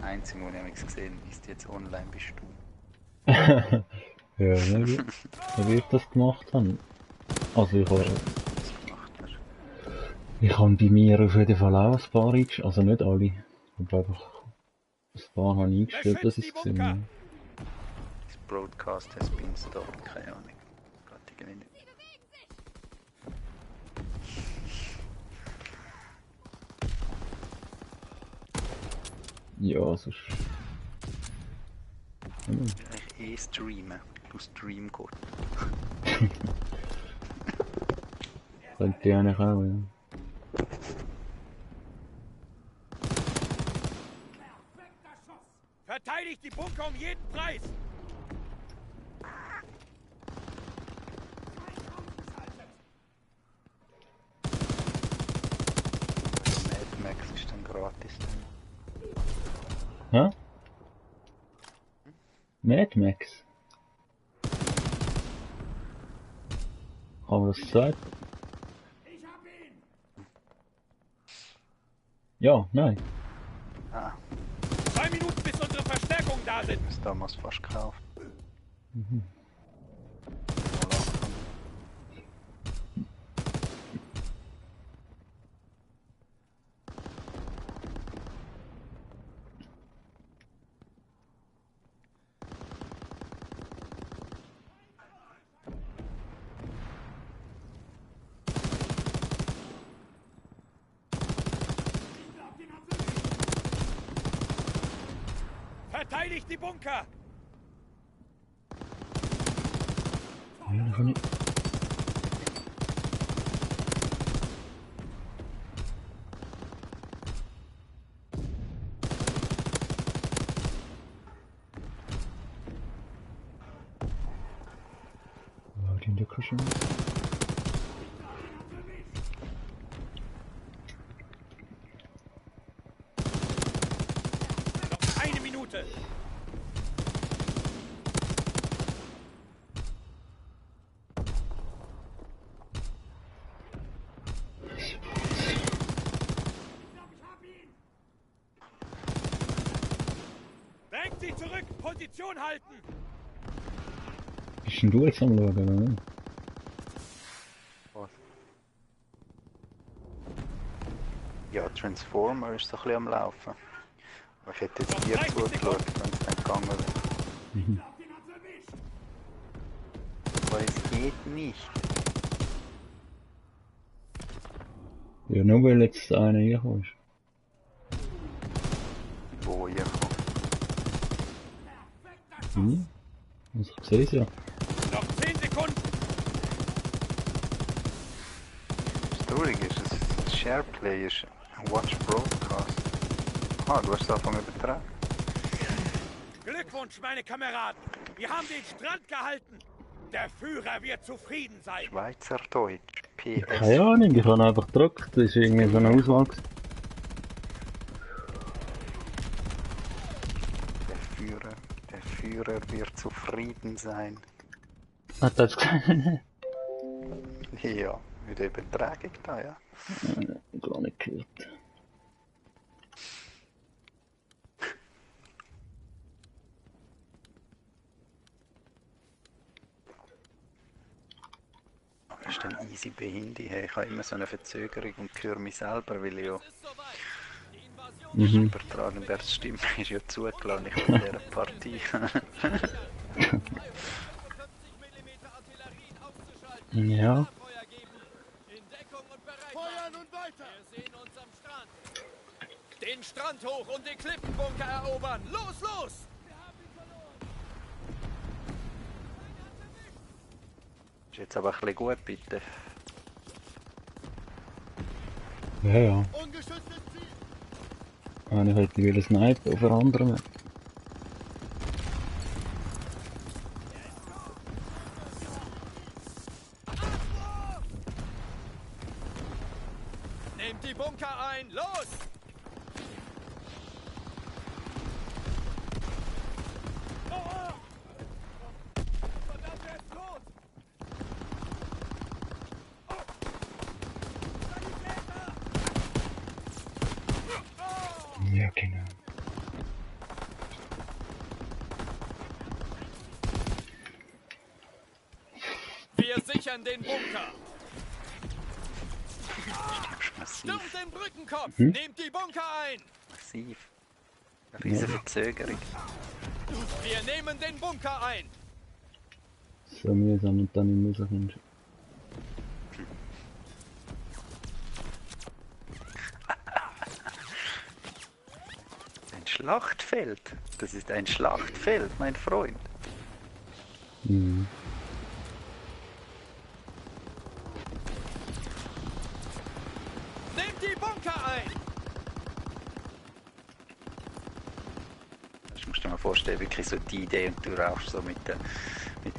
Einzige, was ich gesehen habe, ist jetzt online bist du. Ja, wie ich das gemacht habe. Also Was gemacht hast. ich habe bei mir auf jeden Fall auch ein paar eingestellt, also nicht alle. Aber einfach ein paar habe ich eingestellt, dass ich es gesehen habe. Das Broadcast has been stopped, keine Ahnung. Geht irgendwie nicht. Ja, sonst... Ich streamen. Du Streamgott. Könnte ich eigentlich auch, ja. Verteidigt die Bunker um jeden Preis! Mad Max ist dann gratis. Hä? Mad Max? Kann man das sagen? Ja, nein. Ah, 2 Minuten bis unsere Verstärkungen da sind! das damals fast gekauft. Verteidigt die Bunker! Ja, das kann ich... War die in der Küche? Noch 1 Minute! Drängt sie zurück! Position halten! Bist denn du jetzt am Schauen, oder nicht? Was? Ja, Transformer ist so ein bisschen am Laufen. Aber ich hätte jetzt dir zugeschaut, wenn es dann gegangen wäre. Aber es geht nicht. Ja, nur weil jetzt einer reinkommt. Wo ihr kommt. Hm? Also ich sehe es ja. Noch 10 Sekunden! Das Traurige ist, das Shareplay ist Watch Broadcast. Ah, du hast es angefangen übertragen. Glückwunsch, meine Kameraden! Wir haben den Strand gehalten! Der Führer wird zufrieden sein! Schweizerdeutsch. PS. Keine Ahnung, ich habe einfach gedrückt, das ist irgendwie so eine Auswahl gewesen. Der Führer wird zufrieden sein. Hat er das gesagt? Ja, mit der Übertragung da, ja. Gar nicht gehört. Das ist dann easy behindert. Hey, ich habe immer so eine Verzögerung und höre mich selber, weil ich ja übertragen werde. Die Stimme ist ja zugelassen, ich bin in dieser Partie. Ja. Feuern und weiter! Wir sehen uns am Strand! Den Strand hoch und den Klippenbunker erobern! Los, los! Ist jetzt aber ein bisschen gut, bitte. Ja, ja. Ungeschütztes Ziel! Einer hätte wieder snipen auf der anderen. Nehmt die Bunker ein! Los! Verdammt, er ist tot! Ja, genau. Wir sichern den Bunker. Massiv, Stürmt den Brückenkopf. Nehmt die Bunker ein. massiv. Eine riesige Verzögerung. Wir nehmen den Bunker ein. So mühsam und dann nicht rauskommst. Ein Schlachtfeld. Das ist ein Schlachtfeld, mein Freund. Mhm. Nehmt die Bunker ein. Das musst du dir mal vorstellen, wirklich so die Idee und du rauchst so mit der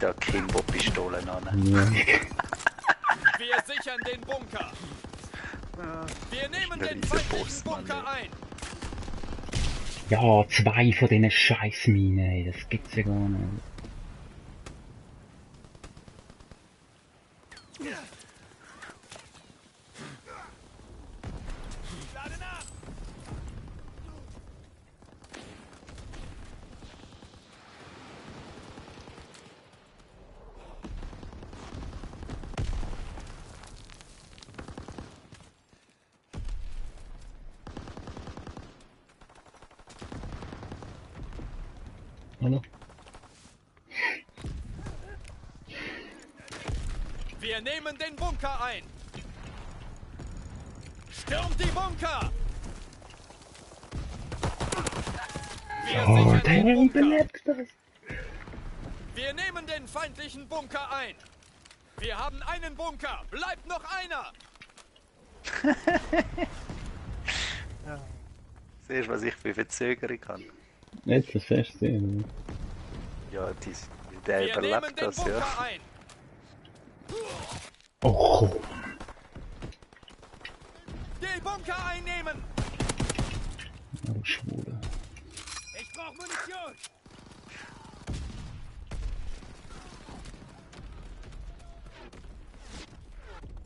Akimbo-Pistole an. Ja. Wir sichern den Bunker. Wir nehmen Der den riese feindlichen Boss, Mann, Bunker ey. ein. Ja, 2 von diesen Scheißminen, ey, das gibt's ja gar nicht. Lade nach. Hallo? Wir nehmen den Bunker ein. Stürmt die Bunker. Wir Oh, sichern der den Bunker. überlebt das. Wir nehmen den feindlichen Bunker ein. Wir haben einen Bunker. Bleibt noch einer. Siehst du, was ich für Verzögerung habe? Jetzt das Festsehen. Ja, der Wir nehmen überlebt den das, Bunker ja. ein. Oh, Den Bunker einnehmen. du Schwule. Ich brauche Munition.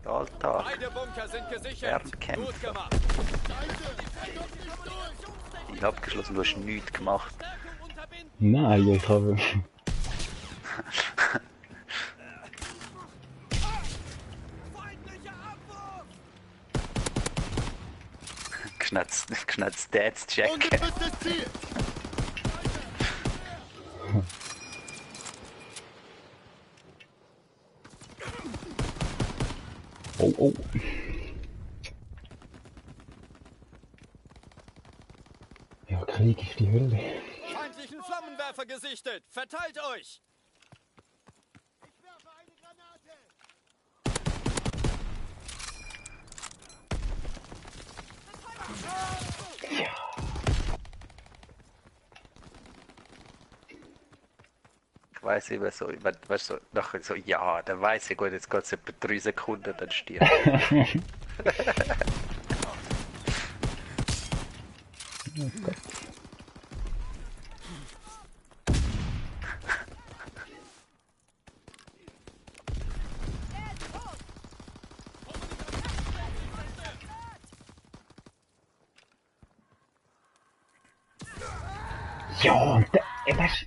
Alltag. Beide Bunker sind gesichert. Fernkämpfer. Gut gemacht. Ich abgeschlossen, du hast nichts gemacht. Stärkung unterbinden. Nein, ich habe... Feindlicher Abwurf. Geschnetzt Stats checken. Ungeschütztes Ziel! Oh, oh. Ja, Krieg ist die Hölle. Feindlichen Flammenwerfer gesichtet. Verteilt euch. Ich werfe eine Granate! Ich weiss eben so, weißt du, so, nachher so, ja, dann weiss ich gut, jetzt geht es etwa 3 Sekunden, dann stirbt. Ja, und weißt,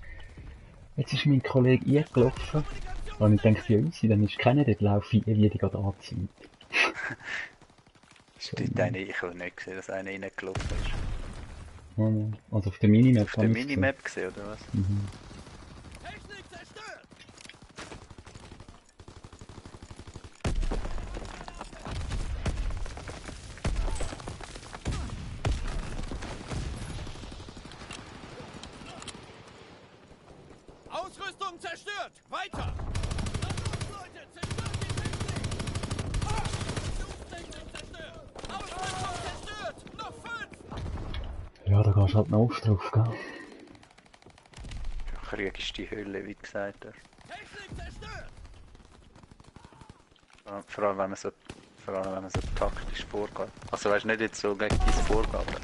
jetzt ist mein Kollege eingelaufen und ich denke, ja, easy, dann ist keiner dort, laufe ich wie die gerade anzieht. Stimmt, ich habe nicht gesehen, dass einer reingelaufen ist. Also auf der Minimap Auf der habe ich's Minimap gesehen, oder was? Technik zerstört. Ausrüstung zerstört. Weiter. Leute, zerstört die Technik. Technik zerstört. Ausrüstung zerstört. Noch 5. Ja, da gehst du halt noch drauf, gell? Krieg ist die Hölle, wie gesagt. Ja. Technik zerstört. Vor allem, wenn man so taktisch vorgeht. Also weißt du, nicht jetzt so gegen diese Vorgaben.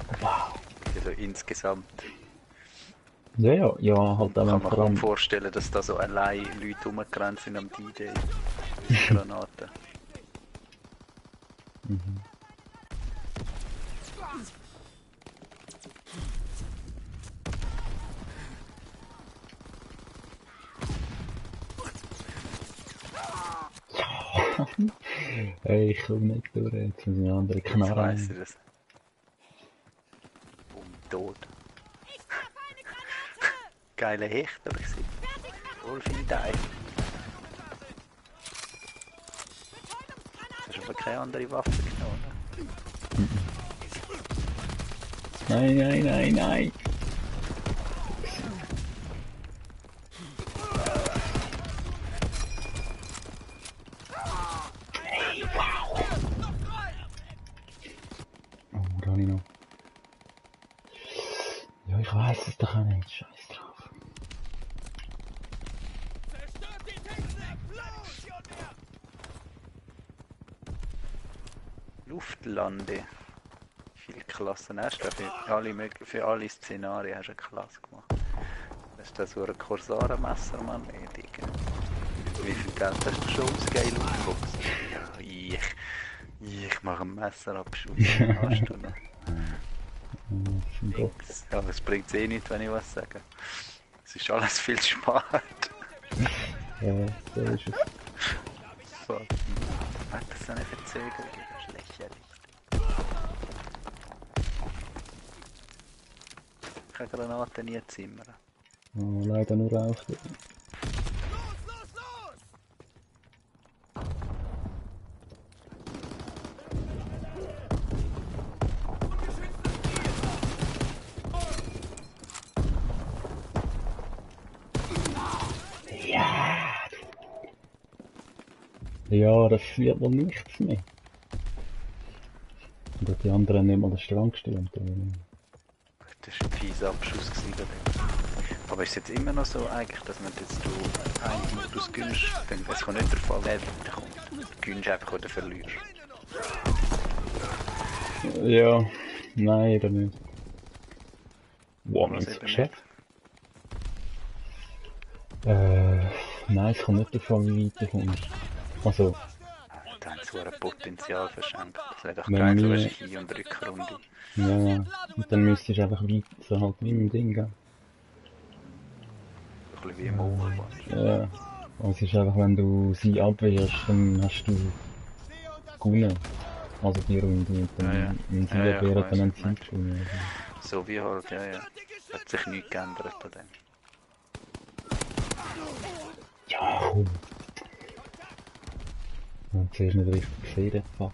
Also insgesamt Ja, ja, ja, halt kann auch man vor kaum allem... vorstellen, dass da so allein Leute rumgerannt sind am D-Day. Mit Granaten. Hey, ich komm nicht durch, jetzt muss ich einen anderen Jetzt Knarre weiss ich nehmen. das. Tot. Geile Hecht habe ich gesehen. Voll viel Teil. Hast du aber keine andere Waffe genommen, oder? Nein, nein, nein, nein! Oh, da habe ich noch. Ja, ich weiß es doch auch nicht. Scheiß drauf. Zerstört die Technik! Los, Junge! Luftlande. Viele Klassen hast du für alle Szenarien hast du eine Klasse gemacht. Das ist das so ein Korsarenmesser, Mann. Ey, Digga. Wie viel Geld hast du schon ausgegeben, Lootbox? Ja, ich mache einen Messerabschuss. Hast du noch? Zum Gott. Ja, es bringt eh nicht, wenn ich was sage. Es ist alles viel spart. Ja, so ist es. Fuck. Hat das eine Verzögerung? Das ist lächerlich. Ich kann Granaten nie zimmern. Oh, leider nur auf. Los, los, los! Ja, das wird wohl nichts mehr. Und hat die anderen nicht mal den Strang gestürmt. Das war ein fieser Abschuss gewesen, oder? Aber ist es jetzt immer noch so eigentlich, dass man jetzt du einen Modus gönnst? Es kann nicht der Fall werden, du gönnst einfach oder verlierst. Ja, nein, oder nicht. Wow, Was mein eben Geschäft. Nein, es kommt nicht davon, wie weit du kommst. Also, Da haben sie so ein Potenzial verschenkt. Das wäre doch Wenn geil, so wir- eine Ski- und Rückrunde. ja, und dann müsstest du einfach weit, so halt wie im Ding, gell? So ein bisschen wie im Overwatch. Ja. Also es ist einfach, wenn du sie abwehrst, dann hast du gewonnen. Also die Runde. Und dann, Ja, ja. wenn sie Ja, ja, abwehren, ich dann haben weiss, sie was nicht gewonnen. So wie halt, ja, ja. Hat sich nichts geändert an dem. Ja, komm. Und zuerst nicht richtig gesehen, der Fuck.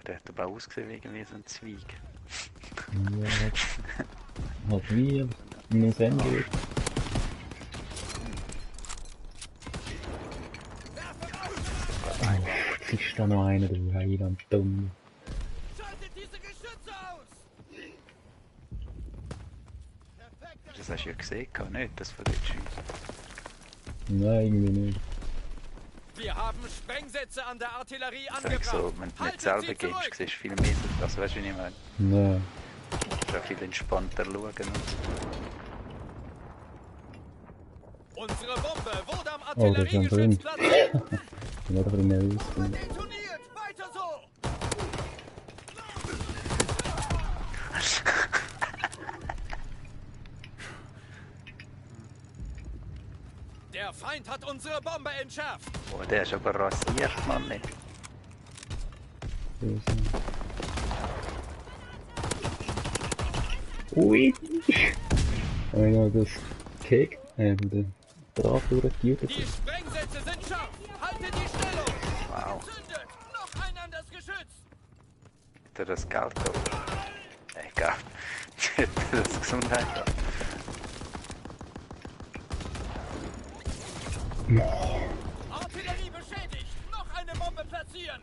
Der hat aber ausgesehen wie irgendwie so ein Zweig. Ja, halt wie in einem geht. Oh, jetzt ist da noch einer, du Heiland, dumm. Schaltet diese Geschütze aus! Das hast du ja gesehen, nicht? Das verletzt uns. Nein, irgendwie nicht. Wir haben Sprengsätze an der Artillerie Sag angebracht. so, wenn du nicht Haltet selber sie gehst, zurück! siehst du viel mehr. Das weißt du, wie ich meine. Nein. Du kannst auch viel entspannter schauen. Und Unsere Bombe wurde am Oh, der ist schon drin. Artilleriegeschütz platziert. Ich bin einfach nervös. Detoniert! Weiter so! Der Feind hat unsere Bombe entschärft. oh, der ist aber rasiert, Mann. Nicht. Ui! Oh ja, das Cake, den Draht durchgejutet. Die Sprengsätze sind scharf. Haltet die Stellung. Wow. Zündet! Noch ein an das Geschütz. Hat er das Geld gehabt? Egal. Hat er das Gesundheit gehabt? Artillerie beschädigt. Noch eine Bombe platzieren.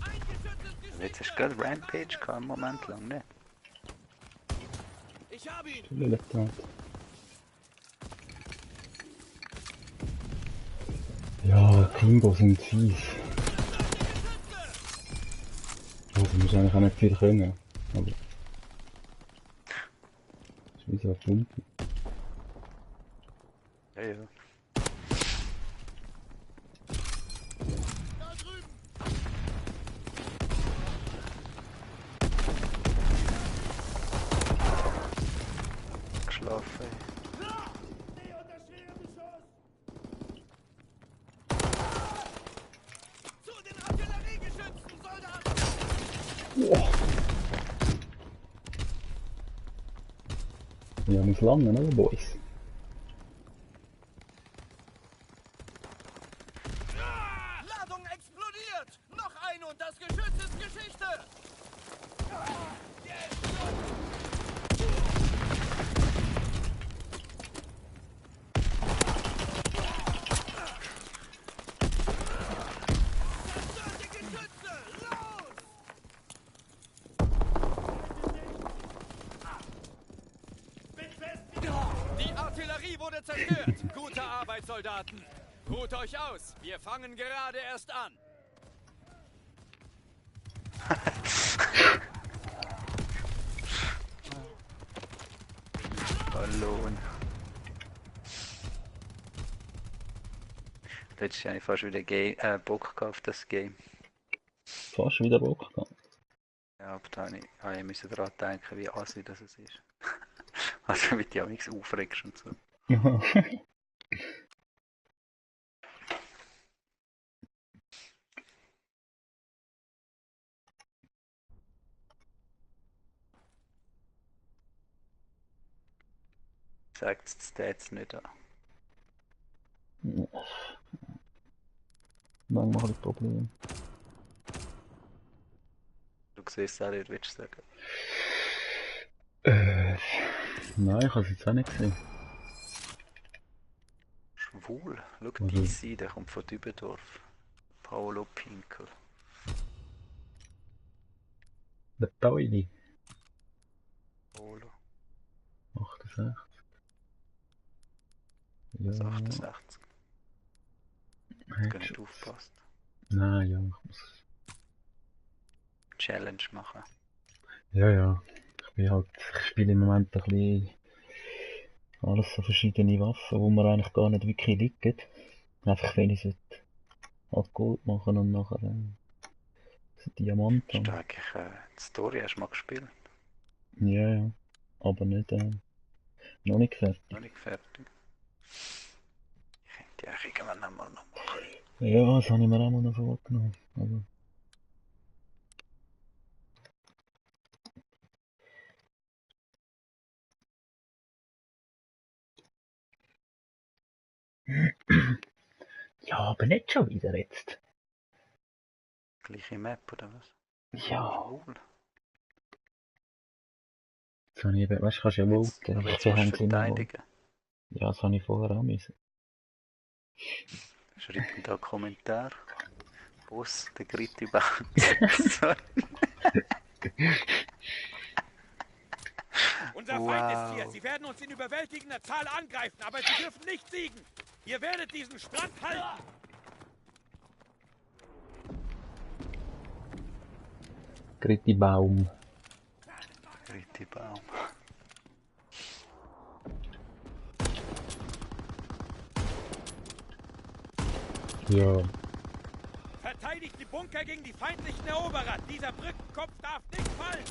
Ein Geschütz ist Jetzt hast du gesichert. gerade Rampage gehabt, einen Moment lang, ne? Ich habe ihn. Dilettant. Ja, Kimbo sind fies. Also, wir müssen eigentlich auch nicht viel können. Aber. Das ist wie so ein Pumpen. Ja, ja. Da drüben! Geschlafen. Ja, muss langen, oder, Boys? Ladung explodiert! Noch eine und das Geschütz ist Geschichte! Zerstört die Geschütze! Los! Die Artillerie wurde zerstört. Gute Arbeit, Soldaten. Ruht euch aus. Wir fangen gerade erst an. Ballon. Letztes Jahr habe ich fast wieder Bock gehabt auf das Game. Fast wieder Bock gehabt. Ja, aber da habe ich musste daran denken, wie assi das es ist. Also mit ja nichts aufregst und so. Sagt es die Stats nicht an. Manchmal ein Problem. Du siehst es auch nicht, willst du sagen. Nein, ich habe es jetzt auch nicht gesehen. Schwul. Schau, Mhm. DC, der kommt von Dübendorf. Paolo Pinkel. Der Tauli. Paolo. 68. Das Ja, 68. Gar nicht Headshot. aufpasst. Nein, ja, ich muss. Challenge machen. Ja. Ich spiele im Moment ein bisschen alles so verschiedene Waffen, wo mir eigentlich gar nicht wirklich liegen. Einfach wenn ich sollte halt Gold machen und nachher so Diamant Hast du haben. eigentlich die Story hast du mal gespielt? Ja. Aber nicht, noch nicht fertig. Noch nicht fertig. Ich könnte die eigentlich irgendwann einmal noch machen. Ja, das habe ich mir auch mal noch vorgenommen. Aber ja, aber nicht schon wieder jetzt. Gleiche Map oder was? Ja. Schwul. Jetzt habe ich eben, weißt du, kannst ja voten. Aber Ich jetzt musst habe du es immer voten. verteidigen. Ja, das habe ich vorher auch müssen. Schreib da Kommentar. Boss, der Gritti Bank. Sorry. Unser Feind ist hier. Sie werden uns in überwältigender Zahl angreifen, aber sie dürfen nicht siegen. Ihr werdet diesen Strand halten. Gritti Baum. Gritti Baum. Ja. Verteidigt die Bunker gegen die feindlichen Eroberer. Dieser Brückenkopf darf nicht fallen.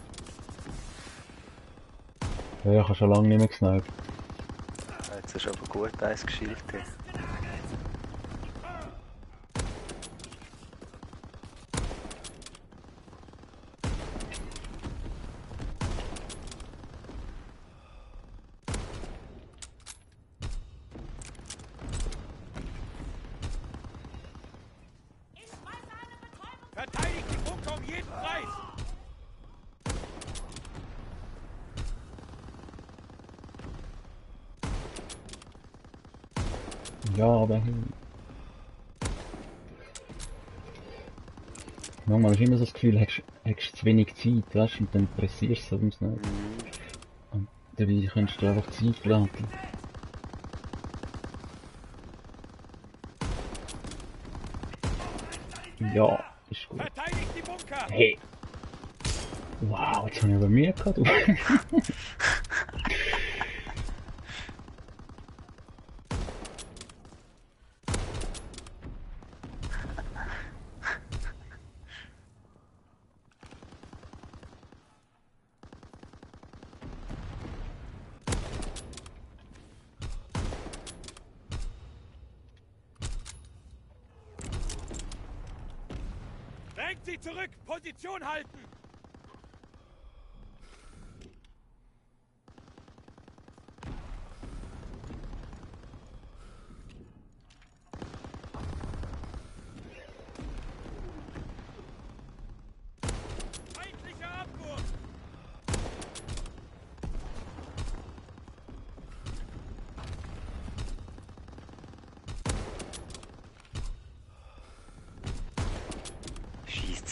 Ja, ich habe schon lange nicht mehr gesniped. Jetzt ist aber gut eins geschillt. Verteidigt die Bunker um jeden Preis. Ja, aber manchmal hast du immer so das Gefühl, hättest zu wenig Zeit, weißt du, und dann pressierst du es nicht. Und dabei könntest du einfach Zeit laden. Ja, ist gut. Verteidigt die Bunker. Hey! Wow, jetzt habe ich aber Mühe gehabt, du. Drängt sie zurück. Position halten.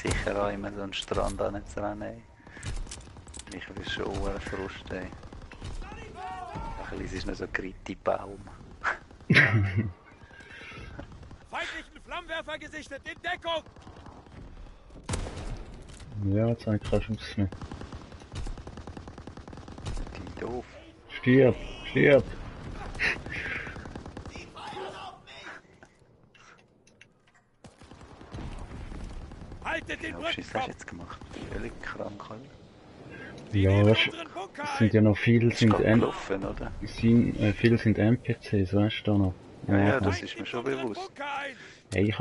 sicher an, immer so einen Strand anzurennen. Ich bin schon Frust, ey. Ach, es ist noch so ein Gritti-Baum. Feindlichen Flammenwerfer gesichtet, in Deckung! Ja, jetzt habe ich keinen Schuss mehr. Die doof. Stirb! Stirb! Haltet den Wie viele Schüsse hast Brückenkopf! du jetzt gemacht? Völlig krank, oder? Sie Ja, nehmen weißt du, unseren Bunker es sind ein! ja noch viele Ist sind, gerade gelaufen, oder? viele sind NPCs, weißt du da noch? Ja, ja, Aha. das Feind ist mir nimmt schon unseren bewusst. Bunker ein! Hey,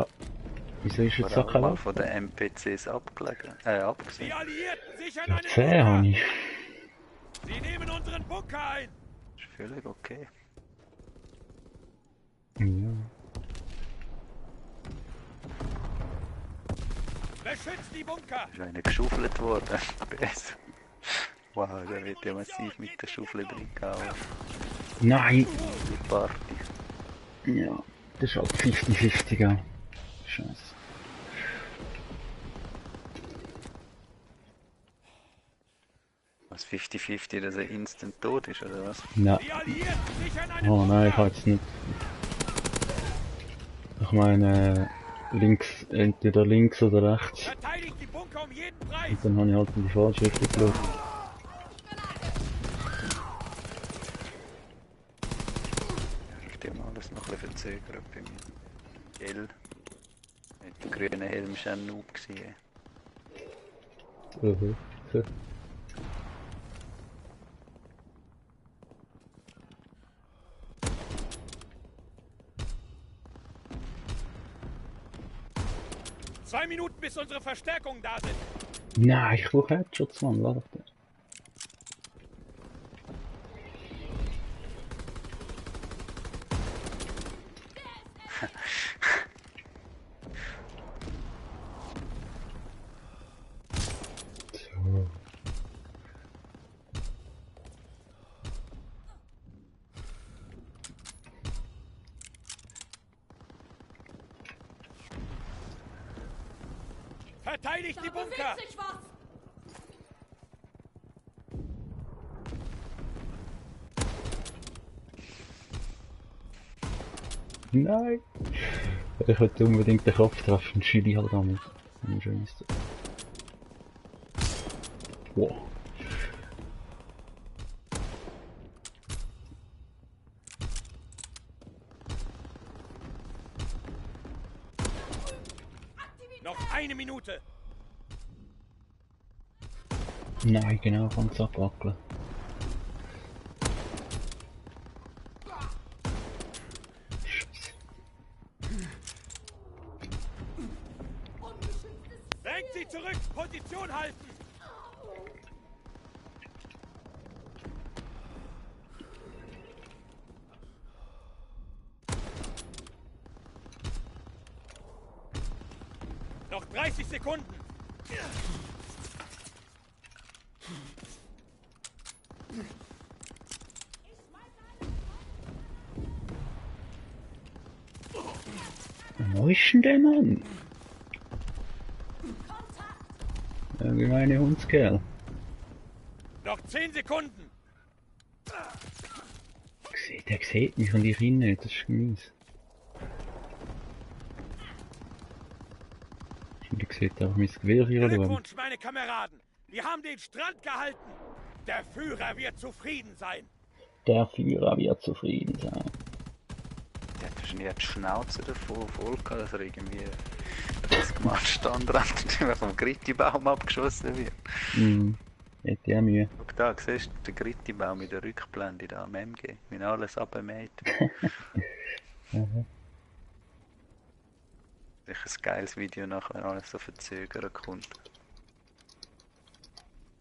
wieso ist jetzt so Vor allem kein mal Lauf? von den NPCs abgelegen, Die abgesehen. Alliierten sichern Ja, einen 10 habe Bunker! ich. Sie nehmen unseren Bunker ein! Ist völlig okay. Ja. Beschützt die Bunker! Ist einer geschaufelt worden. Besser. Wow, der wird ja massiv mit der Schaufel drin gehauen. Nein! Die Party. Ja, das ist halt 50-50, gell? Scheiße. Was 50-50, dass er instant tot ist, oder was? Nein. Die Alliierten sichern einen Oh nein, ich Bunker! habe jetzt nicht. Ich meine, links, entweder links oder rechts. Verteidigt die Bunker um jeden Preis! Und dann habe ich halt in die falsche Richtung gelaufen. Ich dir mal alles noch ein bisschen verzögert bei mir. Gell? Mit dem grünen Helm war ein Noob gewesen. Mhm. So. Zwei Minuten, bis unsere Verstärkungen da sind! Nein, ich brauche Headshots, Mann, warte. So. Verteidigt die Da Bunker! bewegt sich was! Nein! Ich wollte unbedingt den Kopf treffen, Chili halt damit. Scheiße. Wow. Noch eine Minute! Nein, genau, fang's abwackeln. Scheiße. Drängt sie zurück! Position halten! Noch 30 Sekunden! Wo ist denn der Mann? Irgendwie meine Hundskerl. Noch 10 Sekunden! Der sieht mich und ich ihn nicht, das ist mies. Und ich sehe auch mein Gewehr hier schauen. Glückwunsch, meine Kameraden! Wir haben den Strand gehalten! Der Führer wird zufrieden sein! Der Führer wird zufrieden sein. Der hat wahrscheinlich die Schnauze davon voll gehabt, dass er irgendwie das gemacht Standrand und immer vom Gritti-Baum abgeschossen wird. Hätte ich Mühe. Schau da, siehst du den Gritti-Baum in der Rückblende da am MG, wie alles abgemäht. Sicher ein geiles Video nachher, wenn alles so verzögert kommt.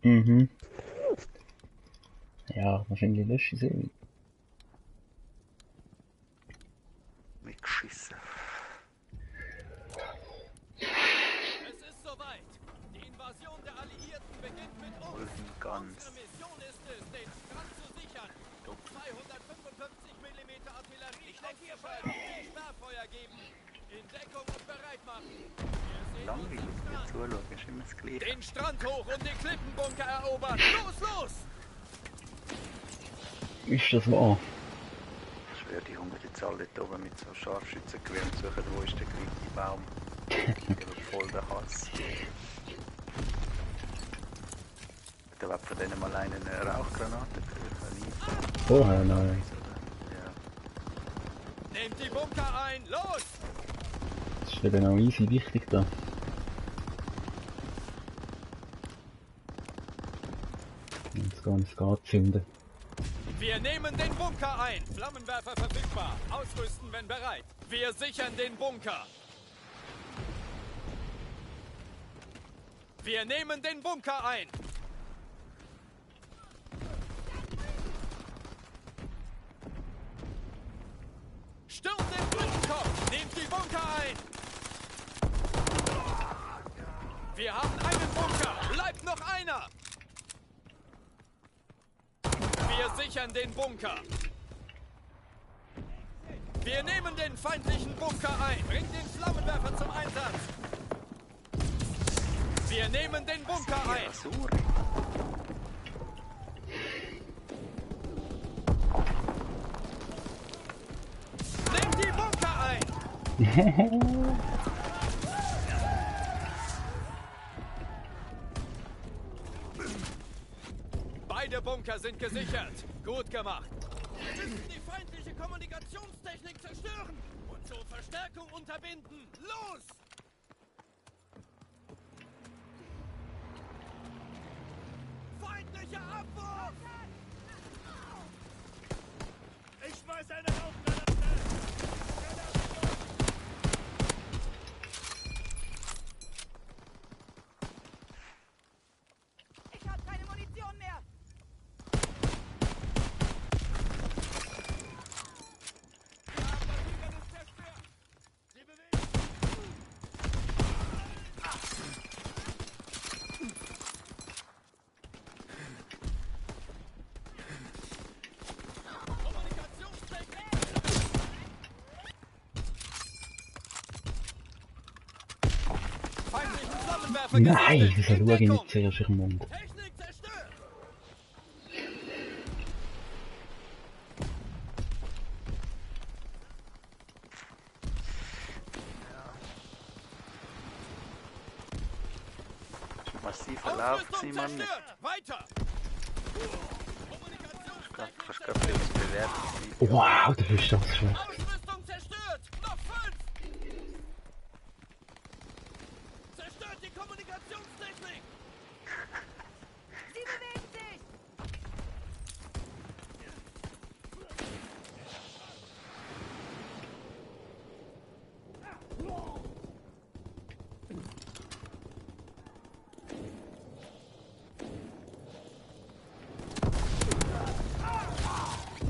Mhm. Ja, wahrscheinlich lösche ich sie. Mitgeschissen. Es ist soweit! Die Invasion der Alliierten beginnt mit uns! Golden Guns. Unsere Mission ist es, den Strand zu sichern! 255 mm Artillerie auf die Sperrfeuer geben! In Deckung und bereit machen. Wir sehen Langweilig, uns am mir Strand. zuschauen, ist immer das Gleiche. Den Strand hoch und die Klippenbunker erobern. Los, los! Ist das wahr? Ich schwöre, die hungern jetzt alle dort oben mit so Scharfschützengewehr und suchen, wo ist der grüne Baum. Die haben voll den Hass. Da wird von denen mal eine Rauchgranate gekriegt. Vorher, nein. Ja. Nehmt die Bunker ein. Los! Das ist eben auch easy wichtig da. Jetzt gar nicht anzünden. Wir nehmen den Bunker ein. Flammenwerfer verfügbar. Ausrüsten, wenn bereit. Wir sichern den Bunker. Wir nehmen den Bunker ein. Stürmt den Blumenkopf. Nehmt die Bunker ein. Wir haben einen Bunker. Bleibt noch einer. Wir sichern den Bunker. Wir nehmen den feindlichen Bunker ein. Bringt den Flammenwerfer zum Einsatz. Wir nehmen den Bunker ein. Asuri. Nehmt die Bunker ein. Beide Bunker sind gesichert. Gut gemacht. Wir müssen die feindliche Kommunikationstechnik zerstören und so Verstärkung unterbinden. Los! Feindlicher Abwurf! Ich schmeiß eine Rauchgranate! Ich habe keine Munition mehr. Sie bewegen! Kommunikationstechnik! Feindlichen Flammenwerfer Nein, gesichtet. wieso In schaue ich Deckung. nicht zuerst in den Mund? Technik zerstört! Massiver Lauf, Ausrüstung Simon. zerstört! Weiter! Kannst gerade etwas bewerten. Wow, du bist das schlecht. Ausrüstung zerstört! Noch 5! Zerstört die Kommunikationstechnik! Sie bewegen sich.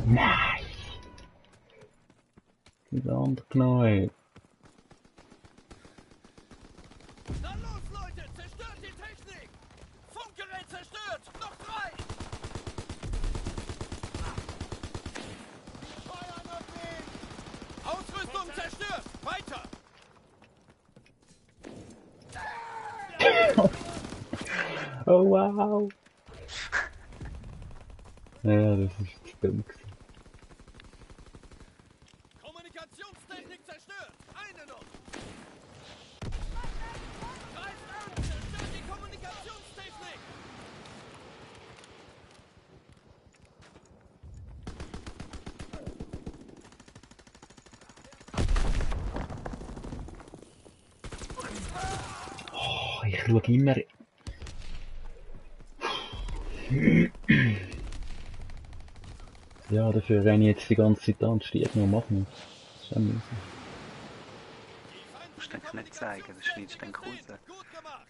Nein! Die andere genommen. Na los, Leute! Zerstört die Technik! Funkgerät zerstört! Noch 3! Feuer auf mich! Ausrüstung zerstört! Weiter! Oh wow! Ja, das ist zu dumm gewesen. Kommunikationstechnik zerstört! Eine noch! Greift an! Zerstört die Kommunikationstechnik! Oh, ich schaue immer. Ja, dafür renne ich jetzt die ganze Zeit an und stirb noch machen. Das ist ja mühsam. Die Musst du nicht zeigen, das schneidest du dann raus. Gut gemacht!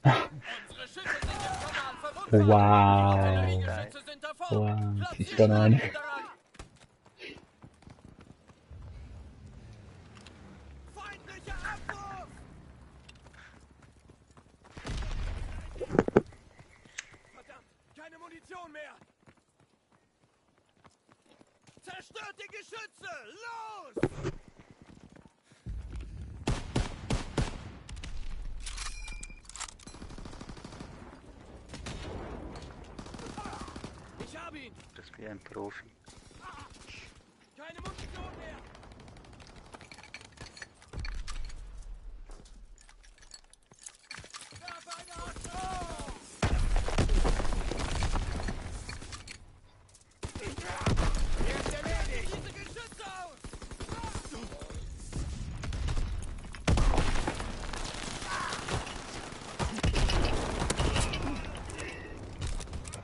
Unsere Schiffe sind im Kanal verwundbar! Wow. Die Artilleriegeschütze sind davor! Wow, das Platziert ist dann eine. Raketen daran. Feindlicher Abwurf! Verdammt! Keine Munition mehr! Zerstört die Geschütze! Los! wie ein Profi. Keine Munition mehr! Werfe eine Achse! Er ist erledigt! Diese Geschütze aus!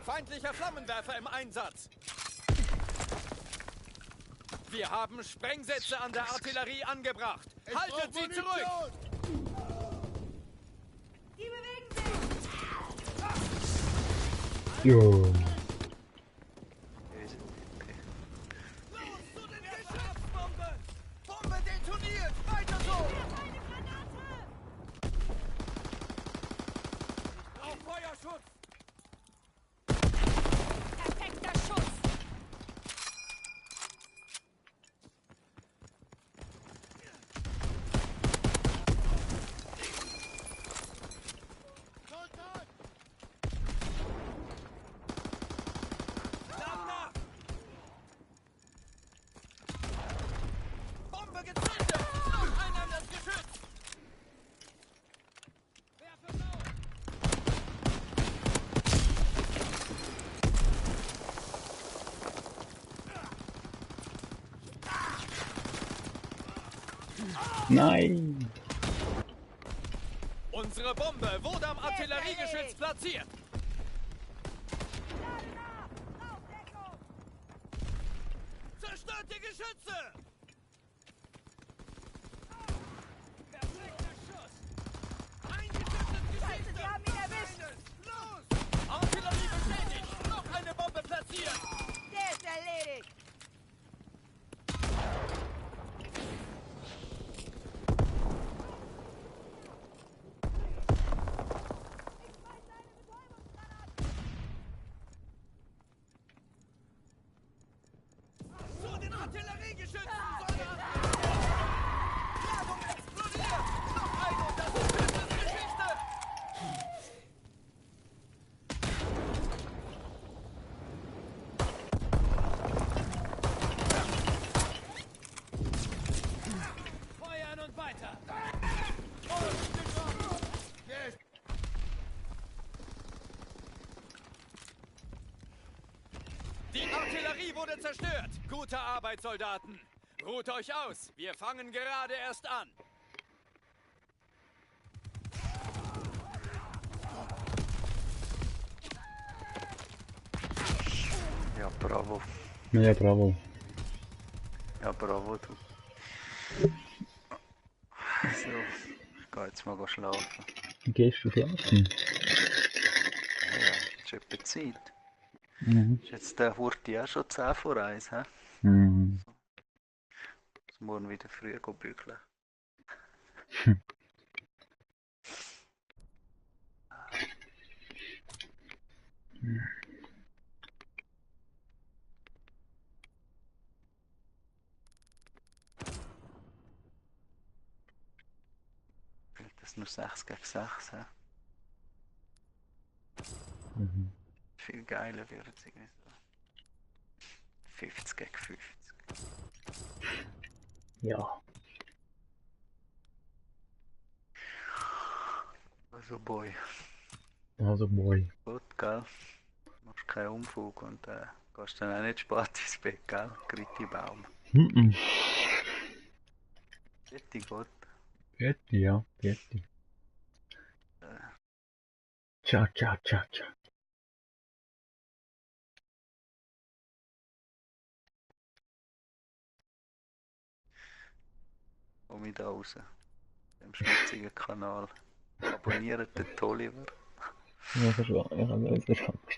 Feindlicher Flammenwerfer im Einsatz! Wir haben Sprengsätze an der Artillerie angebracht. Haltet sie zurück! Die bewegen sich! Jo. Böse Tippe. Los zu den Geschützbomben! Bombe detoniert! Weiter so! Eine Granate! Auf Feuerschutz! Perfekter Schuss! Kontakt! Dann nach! Bombe gezündet! Noch einer in das Geschütz! Werfe blau! Nein! Unsere Bombe wurde am Artilleriegeschütz platziert! Lade nach! Aufdeckung! Zerstört die Geschütze! Perfekter Schuss! Ein Geschütz ist Scheiße, gesichtet! sie haben ihn erwischt! Los! Artillerie bestätigt! Noch eine Bombe platziert! Der ist erledigt! Zu den Artilleriegeschützen, Soldaten! Ladung explodiert! Noch eine und das Geschütz ist Geschichte! Feuern und weiter! Die Artillerie wurde zerstört! Gute Arbeit, Soldaten! Ruht euch aus! Wir fangen gerade erst an! Ja, bravo. Ja, bravo. Ja, bravo, du. So, ich gehe jetzt mal schlafen. Gehst du schlafen? Ja, ist etwa Zeit. Mhm. Ist jetzt der Hurti auch schon 10 vor 1, hä? Mhm. Muss morgen wieder früh bügeln. Das ist nur 6 gegen 6, hä? Mhm. Viel geiler wird es irgendwie so. 50 gegen 50. Ja. Also, Boy. Also, boy. Gut, gell? Machst keinen Unfug und gehst dann auch nicht spät ins Bett, gell? Gritti Baum. Mhm. Gritti Gott. Bitte, ja, bitte. Ciao, ciao, ciao, ciao. Komm ich da raus. Dem schmutzigen Kanal. Abonniert den Tolliver. Ja, das war, ich habe alles Angst.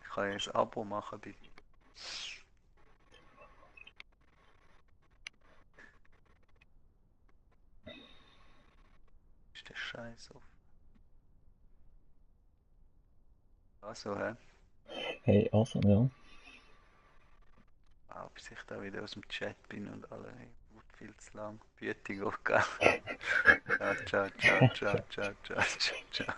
Ich kann ja ein Abo machen bei dir. Ist der Scheiß auf. Also, hä? Hey, also, ja. Ah, bis ich da wieder aus dem Chat bin und alle, hey, wird viel zu lang. Bitte, gell? Ciao, ciao, ciao, ciao, ciao, ciao, ciao, ciao.